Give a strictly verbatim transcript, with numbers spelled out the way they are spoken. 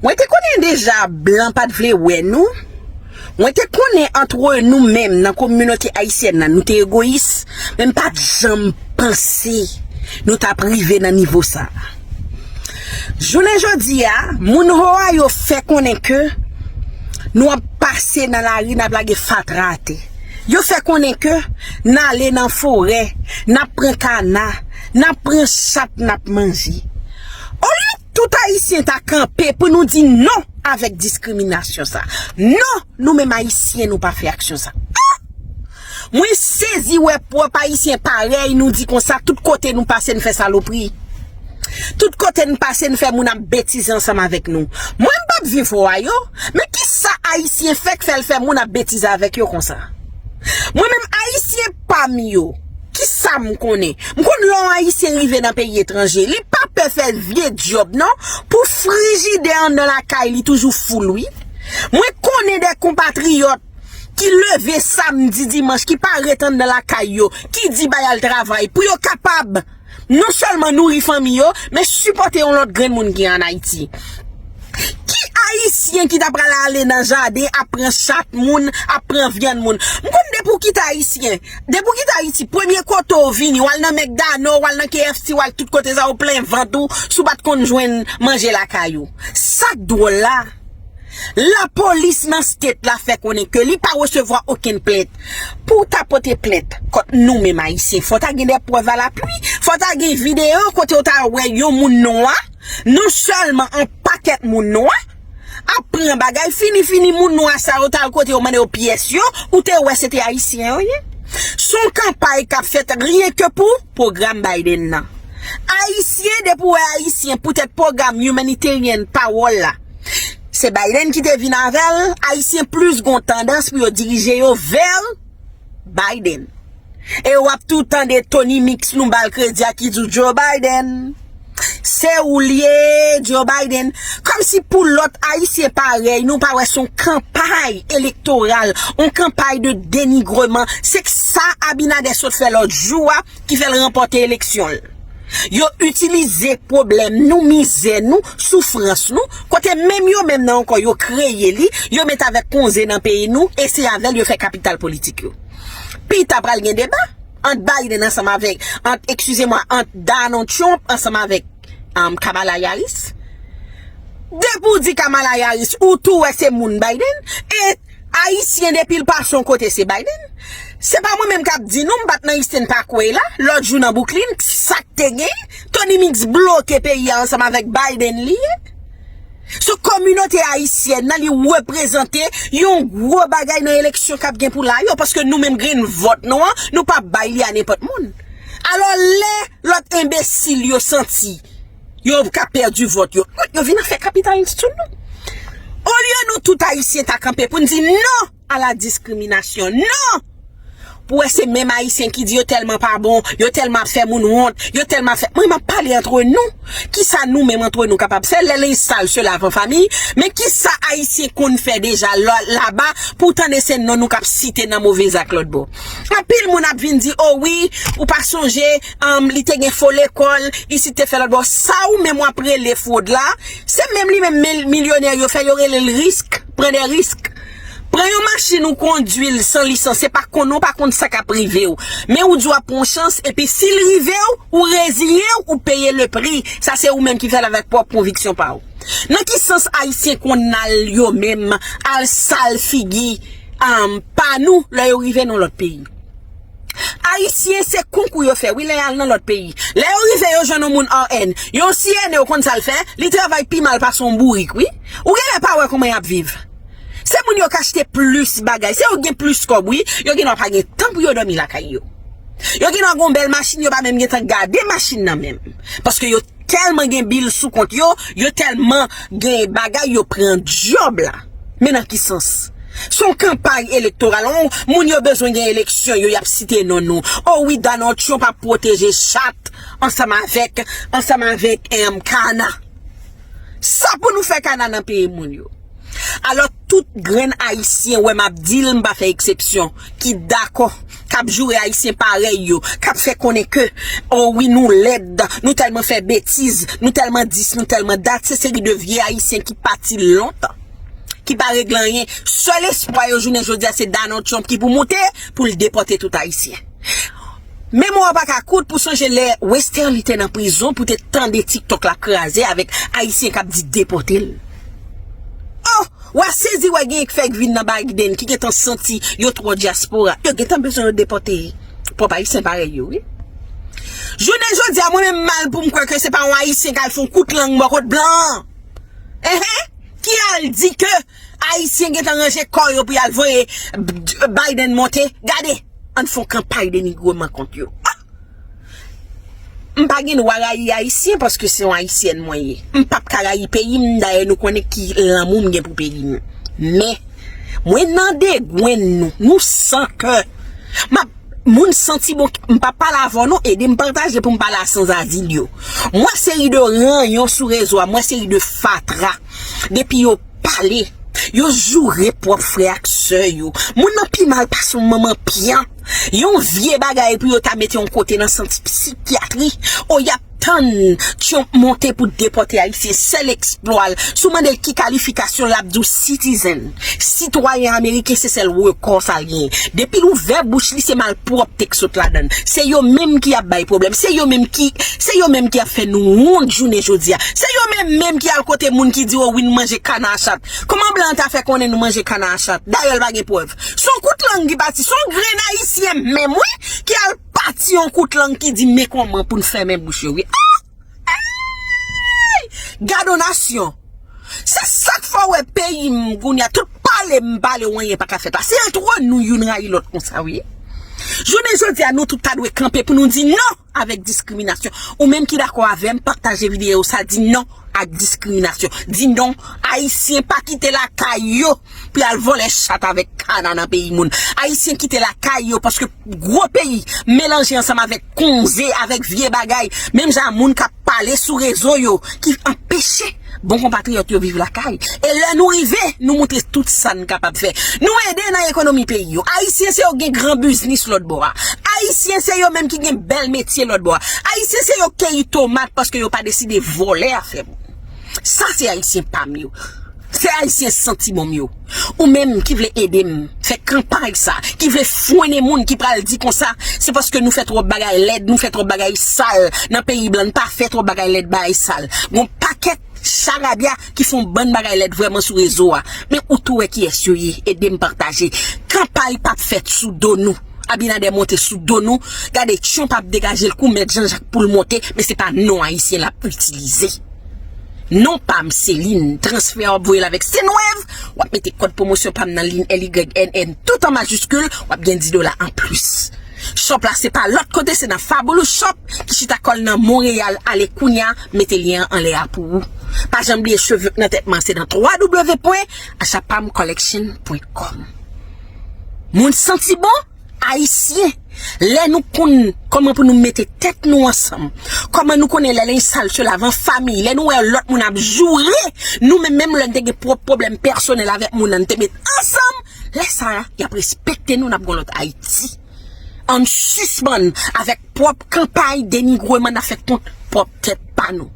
Mwen te konnen deja blan pa t vle wè nou. Mwen te konnen antre nou menm nan kominote ayisyèn nan, nou te egoyis, men m pa t janm panse nou t ap rive nan nivo sa. Jounen jodi a, moun Ohio fè konnen ke nou ap pase nan lari, n ap lage fatra atè. Yo fè konnen ke n ale nan forè, n ap pran kana, n ap pran chat, n ap manje. Olye tout Ayisyen ta kanpe pou nou di non avèk diskriminasyon sa. Non, nou menm Ayisyen, nou pa fè aksyon sa. Ah! Mwen sezi wè pwòp Ayisyen parèy nou di konsa, tout kote nou pase n fè salopri. Tout kote n pase n fè moun ap betize ansanm avèk nou. Mwen m p ap viv Ohio, men kisa Ayisyen fè k fè l fè moun ap betize avèk yo konsa? Mwen menm Ayisyen pa m yo, kisa m konnen? M konn lè yon Ayisyen rive nan peyi etranje, li pa pè fè vye djòb non, pou frijidè anndan lakay li toujou foul wi. Mwen konnen de konpatriyòt ki leve samdi, dimanch, ki pa ret anndan lakay yo, ki di bay al travay pou yo kapab non sèlman nouri fanmi yo, men sipòte yon lòt grenn moun ki an Ayiti. Ki Ayisyen ki ta pral ale nan jaden ap pran chat moun, ap pran vyann moun? M konn depi w kite Ayisyen, depi w kite Ayiti, premye kote w vini, w al nan McDonald, w al nan K F C, w al tout kote sa, w plen vant ou, si w pa t konn jwenn manje lakay ou. Sa k dwòl la, lapolis nan state la fè konnen ke li pa resevwa okenn plent. Pou w ta pote plent kont nou menm Ayisyen, fò w ta gen de prèv alapui, fò w ta gen videyo kote w ta wè yon moun nwa, non sèlman yon pakèt moun nwa, ap pran bagay, fini fini moun nwa sa yo t al kote yo mande yo pyès yo, ou te wè se te Ayisyen yo ye. Se yon kanpay k ap fèt riyenke pou pwogram Biden nan. Ayisyen, depi w wè Ayisyen, poutèt pwogram humanitarian pawòl la, se Biden ki te vin avè l, Ayisyen plis gen yon tandans pou yo dirije yo vè Biden. E w ap tou tande Tony Mix nou ba l kredi a ki di w Joe Biden. Se ou l ye, Joe Biden. Kòmsi pou lòt Ayisyen parèy nou pa wè se yon kanpay elektoral, yon kanpay de denigreman. Se sa Abinader sot fè lòt jou a ki fè l ranpòte eleksyon l. Yo itilize pwoblèm nou, mizè nou, soufrans nou, kote menm yo menm nan ankò yo kreye li, yo met avèk konze nan peyi nou, e se avè l yo fè kapital politik yo. Pita pral gen deba ant Biden ansanm avèk, ant, eskize mwa, ant Donald Trump ansanm avèk, um, Kamala Harris. Depi w di Kamala Harris, ou tou wè se moun Biden. E Ayisyen depi l pase yon kote se Biden. Se pa mwen menm k ap di nou, m pa t nan Eastern Parkway la, lòt jou nan Brooklyn, sa k te gen, Tony Mix bloke peyi a ansanm avèk Biden li ye. Se kominote ayisyèn nan li reprezante yon gwo bagay nan eleksyon k ap gen pou la yo, paske nou menm grenn vòt nou an, nou p ap bay li a nenpòt moun. Alò lè lòt enbesil yo santi yo ka pèdi vòt yo, yo vin ap fè kapitalizm sou nou. Olye nou tout Ayisyen ta kanpe pou n di non a la diskriminasyon, non! Pou wè se menm Ayisyen ki di yo tèlman pa bon, yo tèlman ap fè moun wont, yo tèlman ap fè, mwen m ap pale antre nou. Kisa nou menm antre nou kapab fè? Lè lenj sal se lavan fanmi, men kisa Ayisyen konn fè deja la, laba, pou tande se non nou k ap site nan move zak lòt bò? Anpil moun ap vin di, o wi, ou pa sonje, um, li te gen fo lekòl, isit te fè lòt bò. Sa ou menm w ap rele fwod la, se menm li menm mil-, milyonè yo fè, yo rele l risk, pran de risk. Pran yon machin ou kondwi l san lisans, se pa konnen w pa konn sa k ap rive w. Men ou di w ap pran yon chans, epi si l rive w, ou reziye w, ou peye le pri. Sa se ou menm ki fè l avèk pwòp konviksyon pa w. Nan ki sans Ayisyen konn al yo menm, al sal figi, um, pa nou, lè yo rive nan lòt peyi? Ayisyen se konkou yo fè, wi, lè y al nan lòt peyi. Lè yo rive, yo jwenn yon moun R N, yon C N A, ou konn sa l fè? Li travay pi mal pase yon bourik, wi. Ou genlè pa wè kòman y ap viv. Se moun yo k achte plis bagay, se yo k gen plis kòb, wi. Yo gendwa pa gen tan pou yo dòmi lakay yo. Yo gendwa gen yon bèl machin, yo pa menm gen tan gade machin nan menm. Paske yo tèlman gen bil sou kont yo, yo tèlman gen bagay, yo pran djòb la. Men nan ki sans? Se yon kanpay elektoral. On, moun yo bezwen gen eleksyon, yo, y ap site non nou. O wi, Donald Trump ap pwoteje chat ansanm avèk, ansanm avèk, em, kana. Sa pou nou fè kana nan peyi moun yo. Alò, tout grenn Ayisyen, wè m ap di l, m pa fè eksepsyon, ki dakò, k ap joure Ayisyen parèy yo, k ap fè konnen ke, o wi, nou lèd, nou tèlman fè betiz, nou tèlman dis, nou tèlman dat, se seri de vye Ayisyen ki pati lontan, ki pa regle anyen. Sèl espwa yo jounen jodi a se Donald Trump ki pou moute pou l depòte tout Ayisyen. Memwa w pa ka kout pou sonje lè Westerlie te nan prizon pou te tande TikTok la kraze avèk Ayisyen k ap di depòte l. Oh, w a sezi wè gen k fèk vin nan Biden ki gentan santi yo twò dyaspora. Yo gentan bezwen yo depòte pwòp Ayisyen parèy yo, wi. Jounen jodi a, mwen menm mal pou m kwè ke se pa yon Ayisyen k al fè yon kout lang bò kot blan an. Enhen, ki al di ke Ayisyen gentan ranje kò yo pou y al voye Biden monte. Gade, ann fè yon kanpay denigreman kont yo. Ah! M pa gen dwa rayi Ayisyen paske se yon Ayisyèn mwen ye. M p ap ka rayi peyi m, dayè nou konnen ki lanmou m gen pou peyi m. Men, mwen nan degrenn nou, nou san kè. M ap, moun santi bon, m p ap pale avè w non, ede m pataje pou m pale a sanzazil yo. M wè seri de ranyon sou rezo a, m wè seri de fatra. Depi yo pale, yo joure pwòp frè ak sè yo. Moun nan pi mal pase yon manman pyan. Yon vye bagay pou yo ta mete yon kote nan sant sikyatri. O y ap tann Trump monte pou depòte Ayisyen, sèl eksplwa l. Si w mande l ki kalifikasyon l, l ap di w citizen. Sitwayen ameriken se sèl rekò sa l genyen. Depi l ouvè bouch li, se malpwòpte k sot ladan l. Se yo menm ki ap bay pwoblèm. Se yo menm ki, se yo menm ki ap fè nou wont jounen jodi a. Se yo menm menm ki al kote moun ki di, o wi, n manje kana a chat. Kòman blan an ta fè konnen nou manje kana a chat? Dayè l pa gen prèv. Se yon kout lang ki pati, se yon grenn Ayisyen menm, wi, ki al pati yon kout lang ki di men kòman pou n fèmen bouch yo, wi. Ah! Ey! Gad on nasyon. Se sa k fè w wè peyi m kounye a, tout pale m pale w, anyen pa ka fèt la. Se antre nou youn rayi lòt konsa, wi. Jounen jodi a, nou tout ta dwe kanpe pou nou di non avèk diskriminasyon. Ou menm ki dakò avè m, pataje videyo sa, di non ak diskriminasyon. Di non, Ayisyen pa kite lakay yo pou y al vòlè chat avèk kana nan peyi moun. Ayisyen kite lakay yo paske gwo peyi melanje ansanm avèk konze, avèk vye bagay, menm jan moun k ap pale sou rezo yo ki anpeche bon konpatriyòt yo viv lakay. E lè nou rive, nou montre tout sa n kapab fè. Nou ede nan ekonomi peyi yo. Ayisyen se yo gen gran biznis lòt bò a. Ayisyen se yo menm ki gen bèl metye lòt bò a. Ayisyen se yo keyi tomat paske yo pa deside vòlè afè moun. Sa se Ayisyen pa m yo. Se Ayisyen santi bon m yo. Ou menm ki vle ede m fè kanpay sa, ki vle fwennen moun ki pral di konsa, se paske nou fè twòp bagay lèd, nou fè twòp bagay sal nan peyi blan, n pa fè twòp bagay lèd, bagay sal. Gon pakèt charabya ki fè yon bann bagay lèd vrèman sou rezo a. Men ou tou wè kiyès yo ye, ede m pataje. Kanpay p ap fèt sou do nou. Abinader monte sou do nou. Gade, Trump ap degaje l kou mèt Jean Jacques pou l monte, men se pa non Ayisyen l ap itilize. Non pa m se Lynn, transfè w ap voye l avèk Sendwave, w ap mete kòd pwomosyon pa m nan Lynn, L Y N N, tout an majiskil, w ap gen dis dola anplis. Shop la se pa lòt kote, se nan Fabulous Shop ki chita kò l nan Monreyal. Ale kounye a, mete lyen an anlè a pou ou. Pa janm bliye cheve k nan tèt mwen an se nan w w w pwen achapamcollection pwen com. Moun santi bon, Ayisyen, lè nou konn kòman pou nou mete tèt nou ansanm, kòman nou konnen lè lenj sal se lave an fanmi, lè nou wè lòt moun ap joure, nou menm menm lè n te gen pwòp pwoblèm pèsonèl avèk moun nan, n te met ansanm, lè sa a, y ap respekte nou, n ap gen yon lòt Ayiti. Ann sispann avèk pwòp kanpay denigreman n ap fè kont pwòp tèt pa nou.